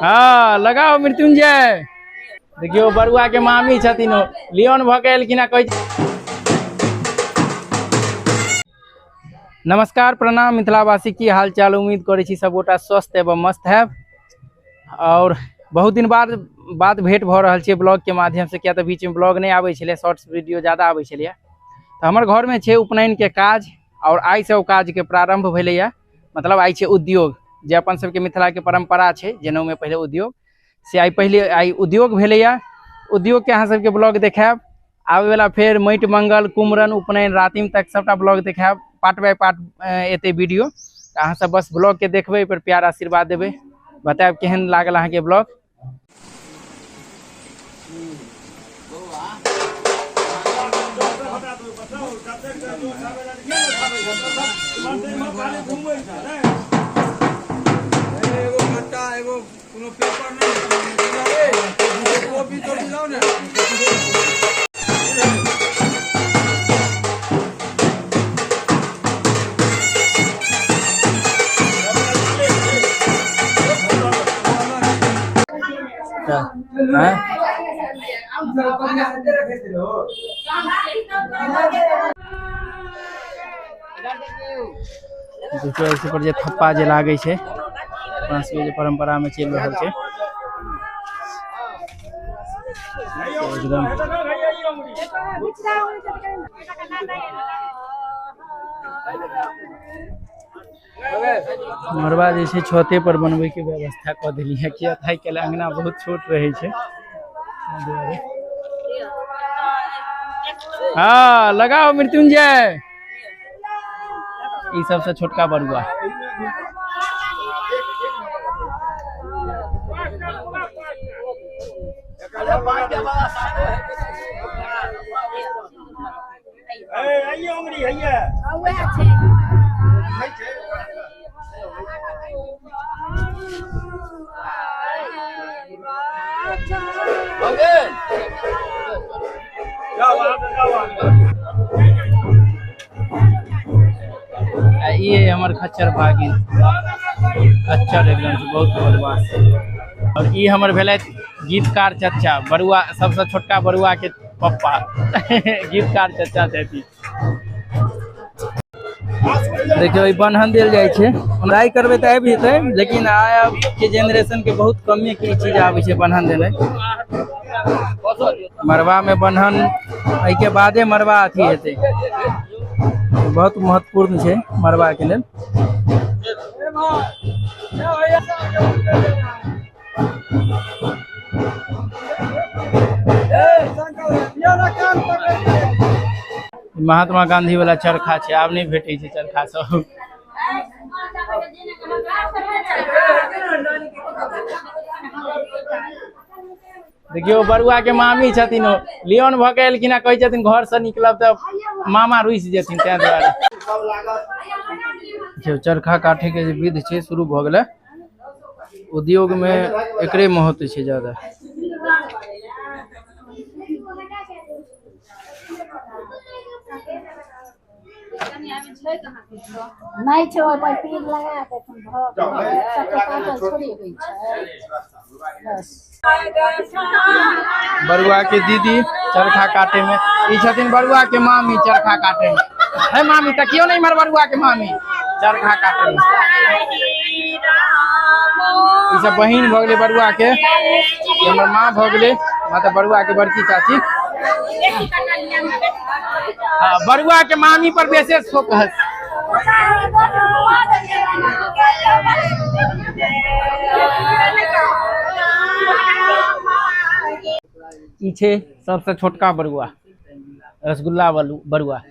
हाँ लगाओ मृत्युंजय। देखियो बरुआ के मामी छथिन, लियोन भऽ के एलखिन। कहै नमस्कार प्रणाम मिथिलावासी, की हाल चाल? उम्मीद करै छी सबगोटा स्वस्थ एवं मस्त हैब। और बहुत दिन बाद बात भेंट भऽ रहल छै ब्लॉग के माध्यम से, किया तऽ बीच में ब्लॉग नहीं आबै छलै, शॉर्ट्स वीडियो ज्यादा आबै छलै। तऽ हमर घर में छै उपनयन के काज, और आइ से ओ काज के प्रारंभ भेलैया। मतलब आइ छै उद्योग, जे अपन सबके मिथिला के परंपरा छै जनउ में पहिले उद्योग, से आइ पहिले आइ उद्योग भेलैया। उद्योग के अहाँ सबके ब्लॉग देखायब। आबै वाला फेर माटि मंगल, कुमरन, उपनयन, रातिम तक सबटा ब्लॉग देखायब, पार्ट बाय पार्ट एते वीडियो। तऽ अहाँ सब बस ब्लॉग के देखबै, पर प्यार आशीर्वाद देबै, बतायब केहन लागल अहाँके ब्लॉग। देखियौ एहि पर जे थप्पा जे लागै छै, अपना सबके जे परंपरा में चलि रहल छै एकदम। मड़बा जे छै छते पर बनबै के व्यवस्था कऽ देलियै, किया तऽ आइ काल्हि अंगना बहुत छोट रहै छै। हाँ लगाओ मृत्युंजय। ई सबसे छोटका बरुआ। ये हमर खच्चर भागिन, खच्चर एकदम से बहुत बदमाश। और ये हमर भेलै गीतकार चचा बरुआ, सबसे छोटका बरुआ के पप्पा गीतकार चचा छथि। देखियौ ई बन्हन देल जाइ छै, ट्राई करबै तऽ आबि जेतै, लेकिन आब के जेनरेशन के बहुत कमे के ई चीज आबै छै बन्हन देनाइ। मड़बा में बन्हन एहिके बादे मड़बा अथी हेतै, बहुत महत्वपूर्ण छै मड़बा के लेल। महात्मा गांधी वाला चरखा छै, आब नहीं भेटै छै चरखा सब। देखियौ बरुआ के मामी छथिन, लियोन भऽ के एलखिन, कहै छथिन घर से निकलब तऽ मामा रुसि जेथिन, ताहि दुआरे। चरखा काटे के जे विध छै शुरू भऽ गेलै। उद्योग में एकरे महत्व छै ज्यादा। नहीं छै ओहि पर पीर लगा के भऽ गेल। बरुआ के दीदी चरखा काटे में, ई छथिन बरुआ के मामी चरखा काटे में। हे मामी तकियो नहीं इमहर, बरुआ के मामी चरखा काटे में। ई सब बहिन भऽ गेलै बरुआ के, हमर माँ भऽ गेलै, मतलब बरुआ के बड़की चाची। हाँ बरुआ के मामी पर विशेष फोकस। ई छै सबसे छोटका बरुआ, रसगुल्ला बरुआ।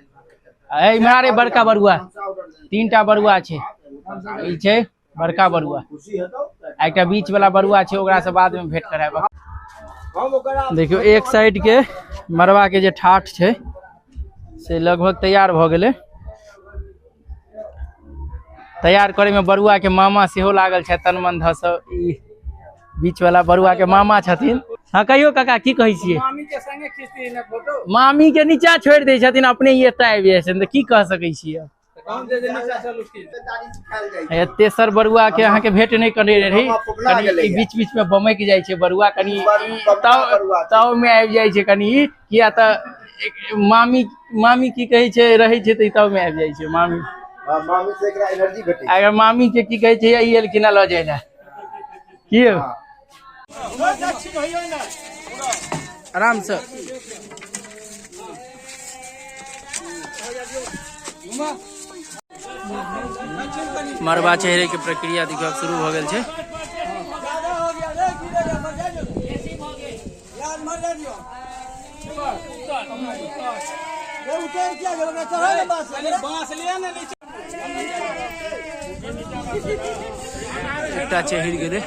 इम्हर रे बड़का बरुआ, तीनटा बरुआ छै। ई छै बड़का बरुआ, एकटा बीच वाला बरुआ छै, ओकरा से बाद में भेंट करायब। देखियौ एक साइड के मड़बा के जे ठाठ छै से लगभग तैयार भऽ गेलै। तैयार करे में बरुआ के मामा सेहो लागल छै तन मन धऽ से। ई बीच वाला बरुआ के मामा छथिन। हाँ कहियो काका की कहै छियै? मामी के संगे खींचती ने फोटो, मामी के नीचा छोड़ि दै छथिन, अपने एतऽ आबि जाइ छथिन, तऽ की कह सकै छियै? हे, तेसर बरुआ के अहाँके भेंट नहि करने रही। कनी ई बीच बीच में बमकि जाइ छै बरुआ, कनी ई ताव ताव में आबि जाइ छै कनी ई, किया तऽ मामी मामी की कहै छै रहै छै तऽ ई ताव में आबि जाइ छै मामी। मामी से एकरा एनर्जी भेटै। अगर मामी के की कहै छै ई एलखिन लऽ जाइ लए की यौ? आराम से। मरबा चढ़े के प्रक्रिया देखियौ आब शुरू भऽ गेल छै। एकटा चढ़ि गेलै।